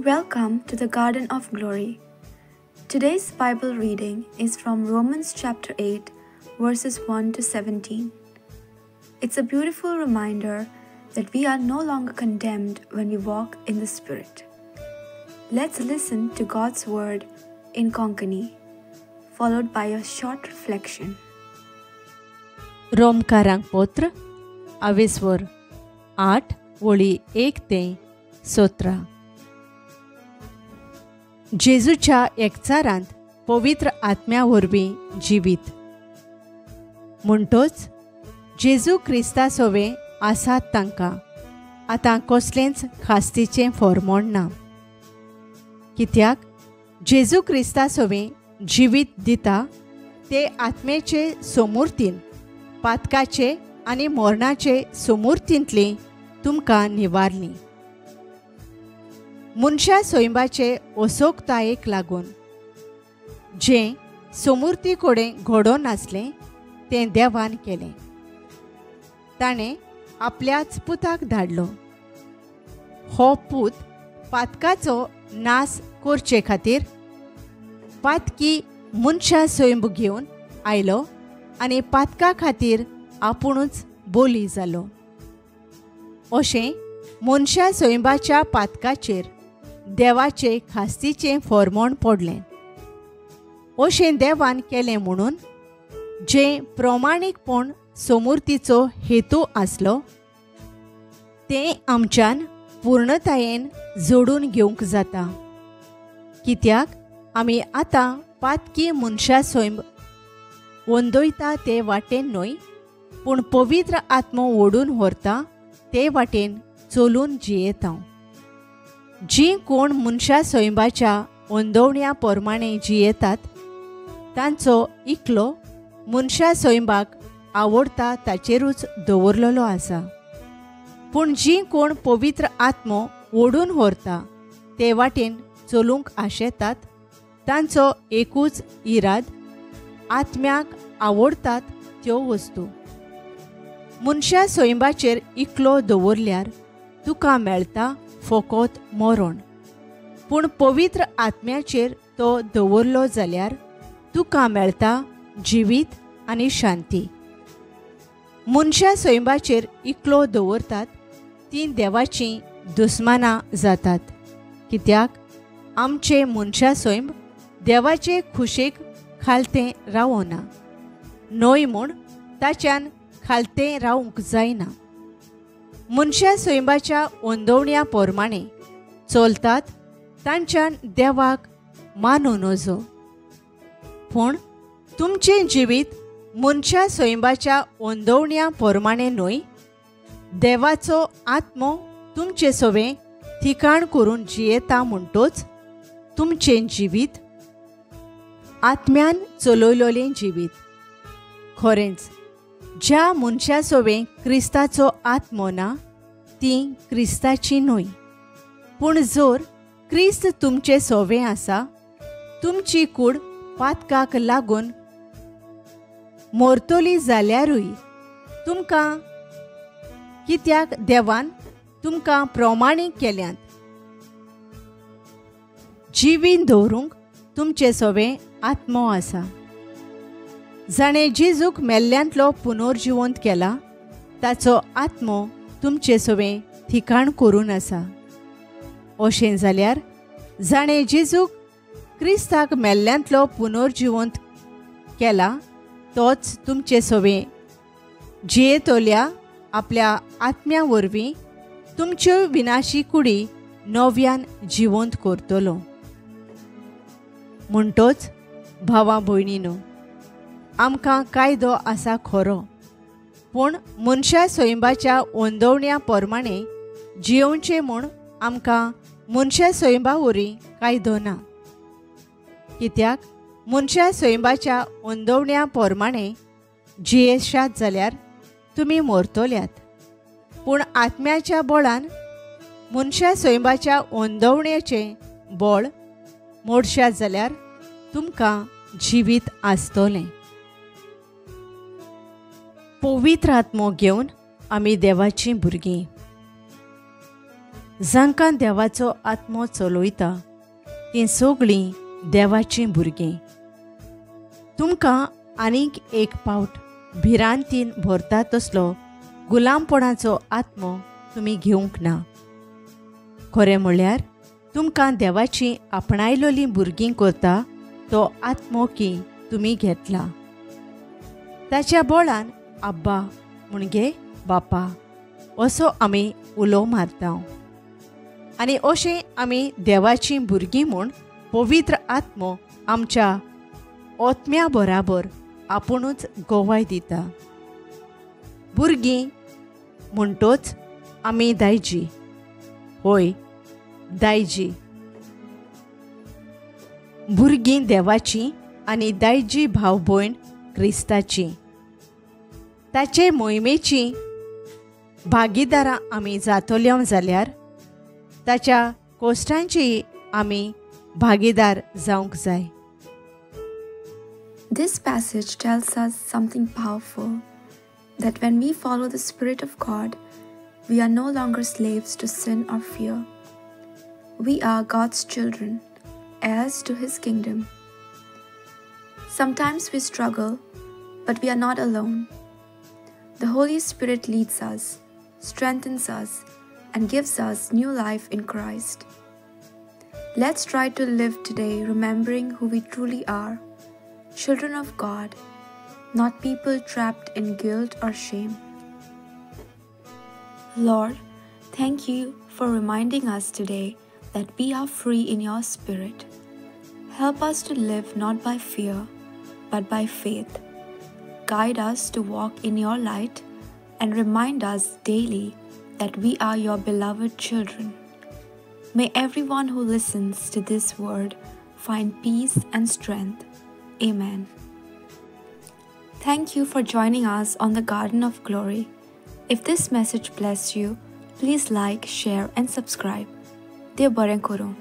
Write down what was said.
Welcome to the Garden of Glory. Today's Bible reading is from Romans chapter 8, verses 1 to 17. It's a beautiful reminder that we are no longer condemned when we walk in the Spirit. Let's listen to God's Word in Konkani, followed by a short reflection. रोमकारांक पत्र आवेस्वर 8 वळी 1 ते 17. जेजूच्या एकचारांत पवित्र आत्म्या वरवीं जिवीत म्हणटोच जेजू क्रिस्ता सोवे आसात तांकां आतां कसलेंच खास्तीचें फॉर्मोण ना, कित्याक जेजू क्रिस्ता सोवे जिवीत दिता ते आत्म्याचे सोमुर्तीन पातकाचे आनी मरणाचे सोमुर्तींतली तुमकां निवारली. मनशा सैंबाचे असोकतायेक लागून जें सोमुर्ती कडेन घडोवन नासलें तें देवान केलें. ताणें आपल्याच पुताक धाडलो. हो पूत पातकाचो नाश करचे खातीर पातकी मनशा सैंब घेवन आयलो आनी पातका खातीर आपुणूच बोली जालो. अशें मनशा सैंबाच्या पातकाचेर देवाचे खास्तीचें फॉर्मोण पडलें. अशें देवान केलें म्हणून जें प्रमाणीकपण सोमुर्तीचो हेतू आसलो तें आमच्यान पूर्णतायेन जोडून घेवंक जाता, कित्याक आमी आतां पातकी मनशा सैंब वंदयता ते वाटेन न्हय, पूण पवित्र आत्मो ओडून व्हरता ते वाटेन चलून जियेता. जीं कोण मनशा सैंबाच्या अंदवण्या प्रमाणे जियेतात तांचो इकलो मनशा सैंबाक आवडटा ताचेरूच दवरलेलो आसा. पूण जीं कोण पवित्र आत्मो ओडून व्हरता ते वाटेन चलूंक आशेतात तांचो एकूच इराद, आत्म्याक आवडटात त्यो वस्तू. मनशा सैंबाचेर इकलो दवरल्यार तुका मेळटा फकत मरण, पूण पवित्र आत्म्याचेर तो दवरलो जाल्यार तुका मेळटा जिवीत आनी शांती. मनशा सैंबाचेर इकलो दवरतात तीं देवाचीं दुस्मानां जातात, कित्याक आमचे मनशा सैंब देवाचे खुशेक खालतें रावना न्हय, म्हूण ताच्यान खालतें रावंक जायना. मनशा सैंबाच्या अंदवण्या प्रमाणे चलतात तांच्यान देवाक मानू नजो, पूण तुमचें जिवीत मनशा सैंबाच्या अंदवण्या प्रमाणे न्हय, देवाचो आत्मो तुमचे सोवे ठिकाण करून जियेता म्हणटोच तुमचें जिवीत आत्म्यान चलयलेलें जिवीत. खरेंच ज्या मनशा सोवे क्रिस्ताचो आत्मो ना ती क्रिस्ताची न्हय, पूण जर क्रिस्त तुमचे सोवे आसा तुमची कूड पातकाक लागून मरतली जाल्यारूय तुमकां, कित्याक देवान तुमकां प्रमाणीक केल्यात जिवीन दवरूंक तुमचे सोवे आत्मो आसा. जाणें जेजूक मेल्ल्यांतलो पुनर्जिवंत केला ताचो आत्मो तुमचे सोवे ठिकाण करून आसा. अशें जाल्यार जाणें जेजूक क्रिस्ताक मेल्ल्यांतलो पुनर्जिवंत केला तोच तुमचे सोवे जियेतल्या आपल्या आत्म्या वरवीं तुमच्यो विनाशी कुडी नव्यान जिवंत करतलो. म्हणटोच भावा भयणीनो, आमकां कायदो आसा खरो, पूण मनशा सैंबाच्या अंदवण्या प्रमाणे जियोवचें म्हूण आमकां मनशा सैंबा वरवीं कायदो ना, कित्याक मनशा सैंबाच्या अंदवण्या प्रमाणे जियेशात जाल्यार तुमी मरतल्यात, पूण आत्म्याच्या बळान मनशा सैंबाच्या अंदवण्याचें बळ मोडशात जाल्यार तुमकां जिवीत आसतलें. पवित्र आत्मो घेवन आमी देवाचीं भुरगीं. जांकां देवाचो आत्मो चलयता तीं सगळीं देवाचीं भुरगीं. तुमकां आनीक एक पावट भिरांतीन भरता तसलो गुलामपणाचो आत्मो तुमी घेवंक ना. खरें म्हळ्यार तुमकां देवाची आपणायलोलीं भुरगीं करता तो आत्मो की तुमी घेतला. ताच्या बळान आब्बा म्हणजे बापा असो आमी उलो मारता आनी अशें आमी देवाचीं भुरगीं म्हूण पवित्र आत्मो आमच्या आत्म्या बराबर आपुणूच गवाय दिता. भुरगीं म्हणटोच आमी दायजी, होय दायजी. भुरगीं देवाचीं आनी दायजी भाव भयण क्रिस्ताची. ताचे मोहिमेची भागीदारां आमी जातले जाल्यार ताच्या कोश्टांची आमी भागीदार जावंक जाय. This passage tells us something powerful, that when we follow the Spirit of God, we are no longer slaves to sin or fear. We are God's children, heirs to His kingdom. Sometimes we struggle, but we are not alone. The Holy Spirit leads us, strengthens us, and gives us new life in Christ. Let's try to live today remembering who we truly are, children of God, not people trapped in guilt or shame. Lord, thank you for reminding us today that we are free in your Spirit. Help us to live not by fear, but by faith. Guide us to walk in your light and remind us daily that we are your beloved children. May everyone who listens to this word find peace and strength. Amen. Thank you for joining us on the Garden of Glory. If this message blessed you, please like, share and subscribe. Dev बरें करूं.